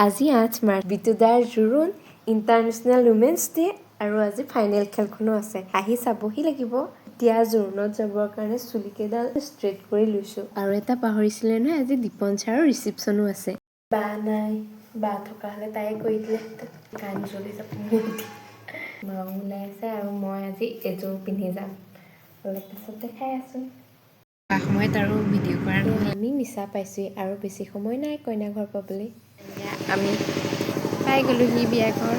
আজি 8 মাৰ্চ, বিতুদাৰ জোৰোণ, international women's day আৰু আজি ফাইনেল খেলখনো আছে, আহি চাবহি লাগিব। এতিয়া জোৰোণত যাবৰ কাৰণে চুলিকেইডাল ষ্ট্ৰেইট কৰি লৈছোঁ। আৰু এটা পাহৰিছিলে নহয়, আজি দীপন ছাৰৰ ৰিচিপশ্যনো আছে। বা নাই, বা থকা হ'লে তায়ে কৰি দিলেহেঁতেন। কাণ জ্বলি যাব মোৰ এতিয়া। মাও ওলাই আছে আৰু মই আজি এযোৰ পিন্ধি যাম, অলপ পাছত দেখাই আছোঁ। সময়ত আৰু ভিডিঅ' কৰা নহয়। আমি মিছা পাইছোঁহি আৰু বেছি সময় নাই কইনা ঘৰ পাবলৈ। এয়া আমি পাই গ'লোহি বিয়া ঘৰ।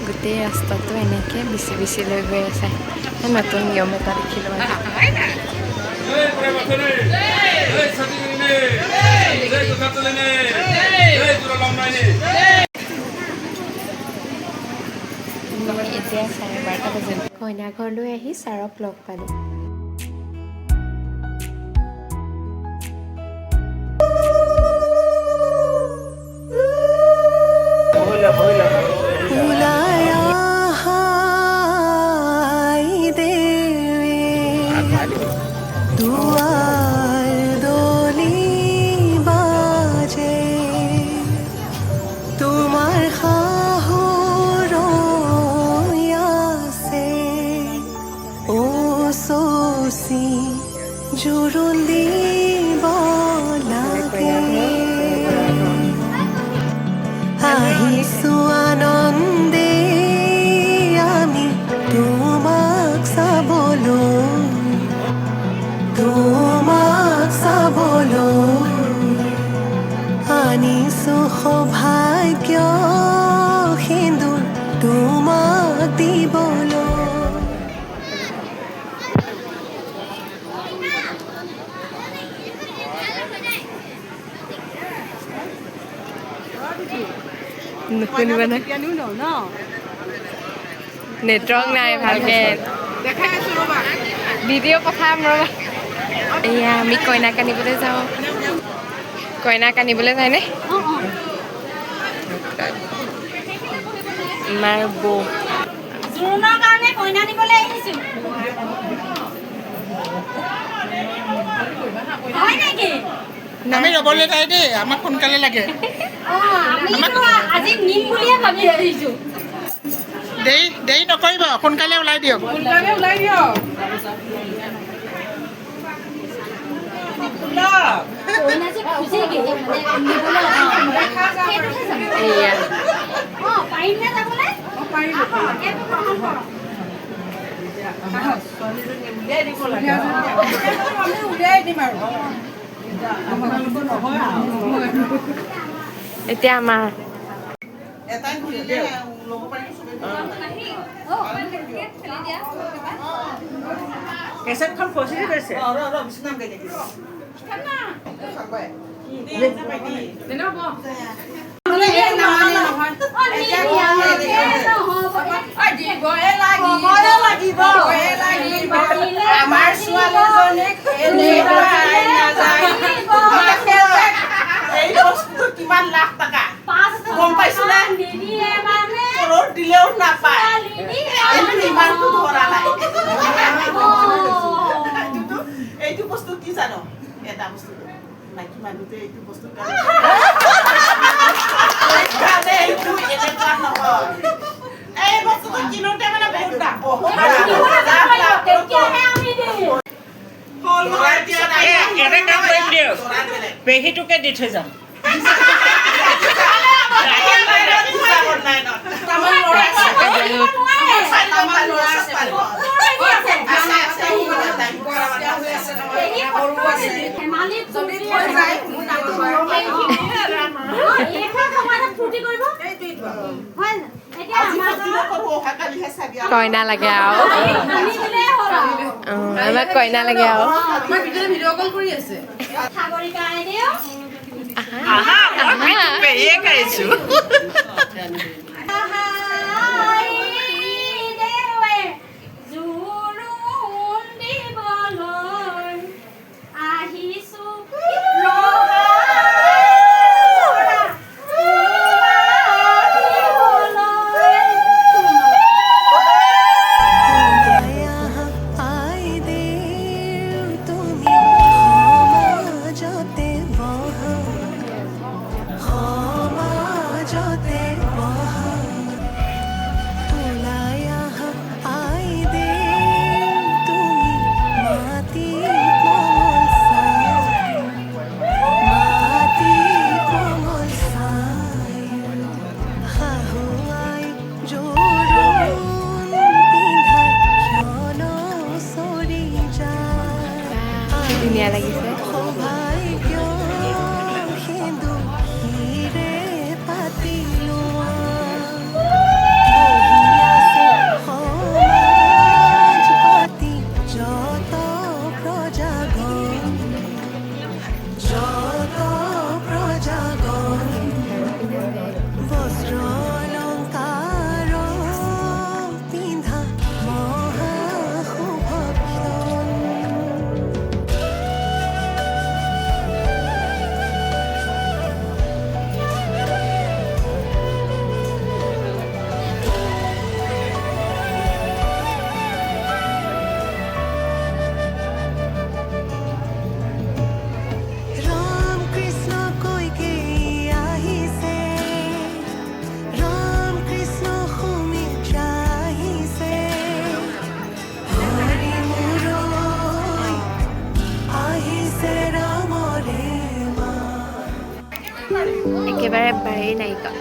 গোটেই ৰাস্তাটো এনেকৈ বিচি বিচি লৈ গৈ আছে। নতুন নিয়ম এটা দেখিলোঁ আজি। এই প্ৰেমথনে এই সতীনে এই কথাতলেনে এই দুৰলমনাইনে। এতিয়া 12:30 বাজিল। কইনা ঘৰলৈ আহি ছাৰক লগ পালোঁ। ওলাই আহা দেৱে, দুৱাৰ দলি বাজে, তোমাৰ শাহু ৰৈ আছে। অ চচি জোৰোণ দিব লাগে। আহিছো আনন্দে আমি তোমাক চাবলৈ, তোমাক চাবলৈ। আনিছো সৌভাগ্য সেন্দুৰ তোমাক দিবলৈ। নুশুনিব না, নেটৱৰ্ক নাই ভালকে। ভিডিঅ' পঠাম ৰ'বা। এয়া আমি কইনাক আনিবলৈ যাওঁ। কইনাক আনিবলৈ যায়নে? আমাৰ বৌ। জোৰোণৰ কাৰণে কইনা নিবলৈ আহিছো, হয় নেকি? আমি ৰ'বলৈ নাই দেই, আমাক সোনকালে লাগে। অঁ, আমিতো আজি নিম বুলিয়ে ভাবি আহিছো। দেৰি দেৰি নকৰিব, সোনকালে ওলাই দিয়ক। সোনকালে ওলাই দিয়ক। কইনা যে খোজেগে মানে নিবলৈ অকণ সময়, সেইটোহে জানো। এয়া। অঁ, পাৰিম নে যাবলৈ? পাৰিব। এইটো গ্ৰহণ কৰক। আমি উলিয়াই দিম আৰু। এতিয়া আমাৰ এটাই ঘূৰিলে ল'ব পাৰিব চবেই। কেছেটখন ফচি গৈছে। ৰ ৰ বিচনাম গাই থাকিব। অঁ, নিদিয়াকে নহ'ব। লাগিব, আমাৰ ছোৱালীজনীক এনেকুৱাই নাযায়। এই বস্তুটো কিমান লাখ টকা 5 গম পাইছো নে? নিদিয়ে মানে কৰোৰ দিলেও নাপায়। ছোৱালী এইটো ইমানটো ধৰা নাই। অঁ। এইটো বস্তু কি জানো, এটা বস্তু মাইকী মানুহটোৱে এইটো বস্তু কাৰণে এইটো এনেকুৱা নহয়। এই বস্তুটো কিনোতে মানে বহুত দাম, বহুত দাম। তেতিয়াহে আমি দিম। এটা কাম কৰিম দিয়ক, পেহীটোকে দি থৈ যাম। কইনা লাগে আৰু। অঁ, আমাক কইনা লাগে আৰু। সাগৰিকা আইদেউ। আহা, মই পেহীয়ে গাইছো। আইদেৱে জোৰোণ দিবলৈ আহিছো ৰহা দিবলৈ। আইদেউ তুমি সমাজতে বহা, সমাজতে বহা। ওলাই আহা আইদেউ তুমি মাটিত মঙল চাই, মাটিত মঙল চাই। শাহু আই জোৰোণ পিন্ধাই ক্ষণ চৰি যায়। কি ধুনীয়া লাগিছে! সৌভাগ্য সেন্দুৰে পাতি লোৱা। বহি আছে সমাজ পাতি যত প্ৰজাগণ, যত প্ৰজাগণ। বস্ত্ৰ অলংকাৰ পিন্ধা মহা শুভক্ষণ। ৰাম কৃষ্ণ কৈকেয়ী আহিছে, ৰাম কৃষ্ণ সুমিত্ৰা আহিছে, হৰি মুৰৈ আহিছে ৰামৰে মা। একেবাৰে বাৰীৰ নাৰিকল।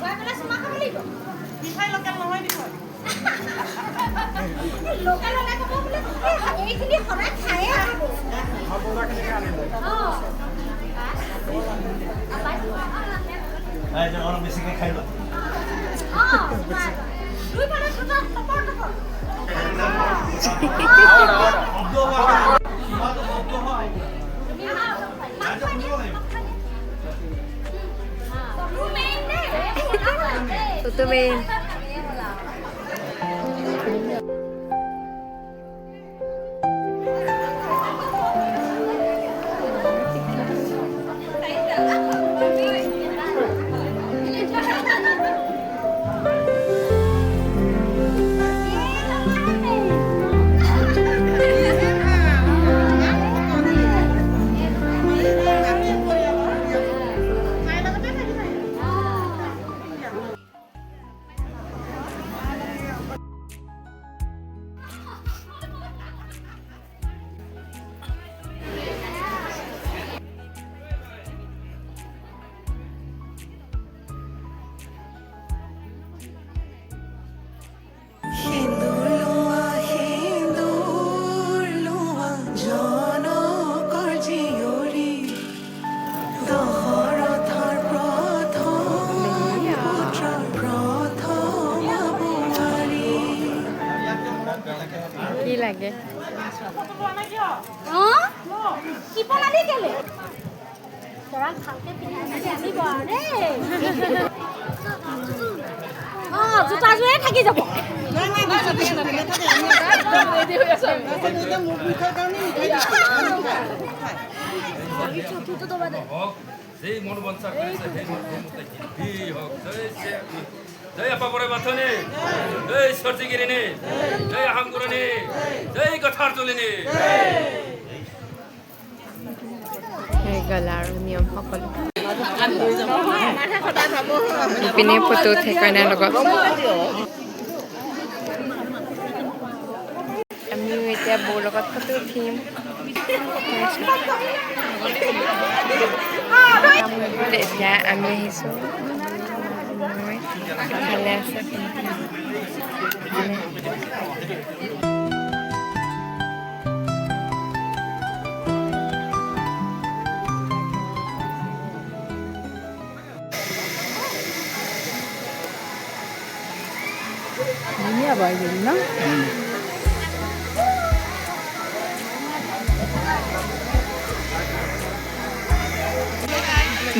গৈ পেলাই চুমা খাব লাগিব। মিঠাই লোকেল নহয় দেখোন। লোকেল হ'লে ক'ব বোলে, এই এইখিনি সদায় খায়ে থাকোঁ। অঁ। অলপ বেছিকৈ খাই লোৱা। অঁ, দুইফালে চুমা টপৰ টপৰ। শব্দ হ'ব, চুমাটো শব্দ হয়। শুনিব লাগিব। মেইন দেই। তুমি সেন্দুৰ লোৱা, সেন্দুৰ লোৱা, জনকৰ জীয়ৰী, দশৰথৰ প্ৰথম পুত্ৰৰ প্ৰথম বোৱাৰী। কি লাগে? অঁ, কি পলালি কেলে? দৰাক ভালকে পিন্ধাই মেলি আনিব আৰু দেই। অঁ, জোতাযোৰে থাকি যাব। হওক, যেই মন বাঞ্ছা কৰিছে সেই মতে সিদ্ধি হওক। জয় শ্ৰী, জয় আপা বৰে বাথনি, জয় সৰ্জিগিৰিনি, জয় আহামগুৰণি, জয় গথাৰ জলিনী। হৈ গ'ল আৰু নিয়ম সকলো। ইপিনে ফটো উঠে কইনাৰ লগত। আমিও এতিয়া বৌৰ লগত ফটো উঠিম। এতিয়া আমি আহিছোঁ মই ভালে আছে।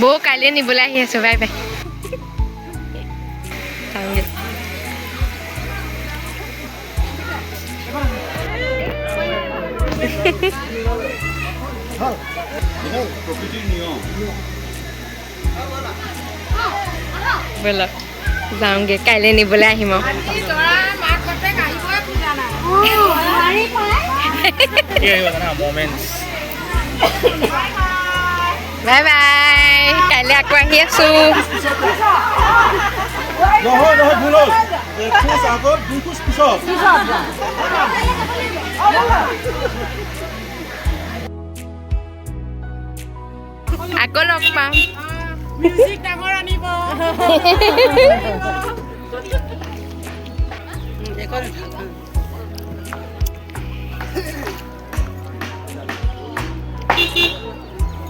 বৌ কাইলৈ নিবলৈ আহি আছো, বাই বাই। যাওঁগে। ব'লক যাওঁগে, কাইলৈ নিবলৈ আহিম আৰু। কি আহিব জানা মোমেণ্টছ। বাই বাই, কাইলৈ আকৌ আহি আছো। নহয় নহয়, ভুল হ'ল। এখোজ আগত, দুই খোজ পিছত। আকৌ লগ পাম। মিউজিক ডাঙৰ আনিব।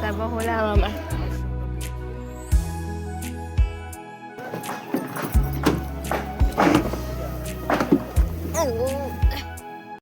যাব হ'ল আৰু আমাৰ।